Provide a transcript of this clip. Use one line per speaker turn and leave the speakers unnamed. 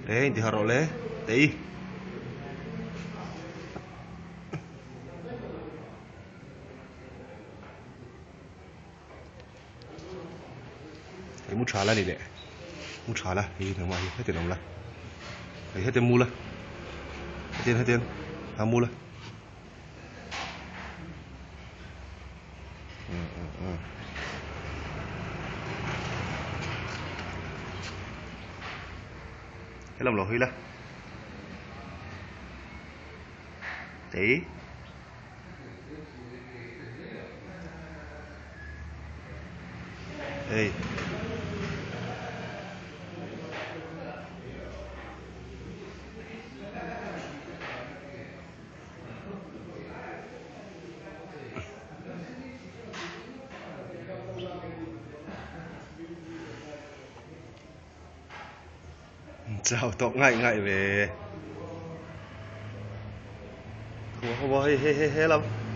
Le inti harh rawh le tei. Hei mu tha la ni leh mu tha la hei nangmah hi hetiang awm la hei hetiang mu la hetiang hetiang a mu la helam lo hawi la tei. Ê. Chau tawk ngaih ngaih ve. Ho ho hei hei hei he lam.